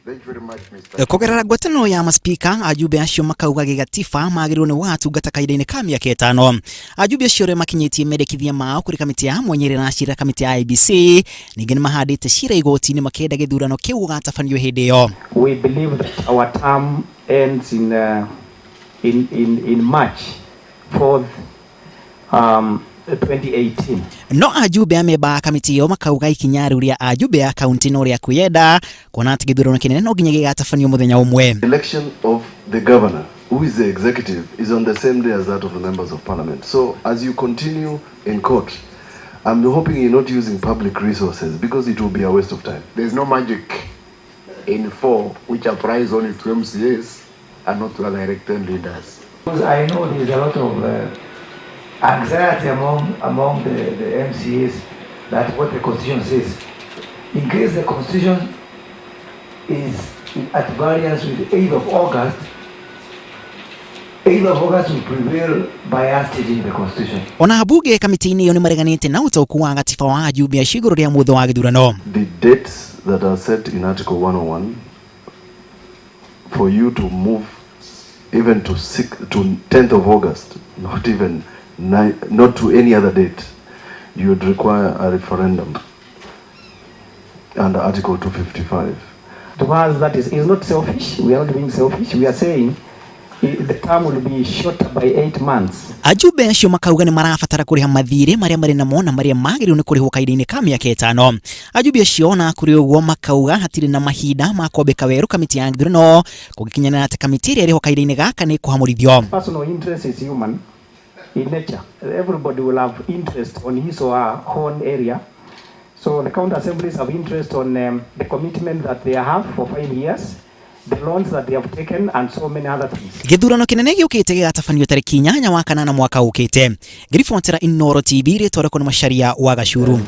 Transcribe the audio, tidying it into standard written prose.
Thank you very much, Mr. Kũgerera ngwatanĩro ya maspika, ajumbe acio makauga gĩgatiba magĩrĩirwo nĩ gũgatungata kahinda-inĩ ka mĩaka 5. Ajumbe acio arĩa makinyĩtie mendekithia mao kũrĩ kamĩtĩ ya mwanya ĩrĩa ĩracirĩra kamĩtĩ ya IEBC, ningĩ nĩ mahandĩte cira igoti-inĩ makĩenda gĩthurano kĩu gũgatabanio hĩndĩ ĩyo. We believe that our term ends in March 4th, 2018. No ajumbe a memba a kamĩtĩ ĩyo makauga ikinya rĩu rĩa ajumbe a kaunti no rĩa kwĩyenda, kuona atĩ gĩthurano kĩnene no nginya gĩgatabanio mũthenya ũmwe. Election of the governor, who is the executive, is on the same day as that of the members of parliament. So as you continue in court, I'm hoping you're not using public resources because it will be a waste of time. There's no magic in four which applies only to MCAs and not to other elected leaders. Because I know there's a lot of anxiety among the MCAs that what the constitution says. In case the constitution is at variance with the 8th of August, 8th of August will prevail by us changing the constitution. Ona mbunge kamĩtĩ-inĩ ĩyo nĩ mareganĩte na ũtaũku wa gatiba wa ajumbe acio igũrũ rĩa mũthũ wa gĩthurano. The dates that are set in Article 101 for you to move even to 6 to 10th of August, not even nine, not to any other date, you would require a referendum under Article 255. To us, that is not selfish. We are not being selfish. We are saying the term will be shorter by 8 months. Ajumbe acio makauga nĩ marabatara kũrĩha mathirĩ marĩa marĩ namo na marĩa magĩrĩirwo nĩ kũrĩhwo kahinda-inĩ ka mĩaka 5. Ajumbe acio na kũrĩ ũguo makauga hatirĩ na mahinda ma kwambĩka werũ kamĩtĩ ya gĩthurano, kũngĩkinyanĩra atĩ kamĩtĩ ĩrĩa ĩrĩho kahinda-inĩ gaka nĩ ĩkũhamũrithio. Personal interest is human in nature. Everybody will have interest on his or her own area. So the county assemblies have interest on the commitment that they have for 5 years, the loans that they have taken, and so many other things. Gĩthurano kĩnene gĩũkĩte gĩgatabanio tarĩki 8 wa kanana mwaka ũkĩte. Ngĩribotera Inooro TV, rĩtwa rĩakwa nĩ Macharia wa Gacuru.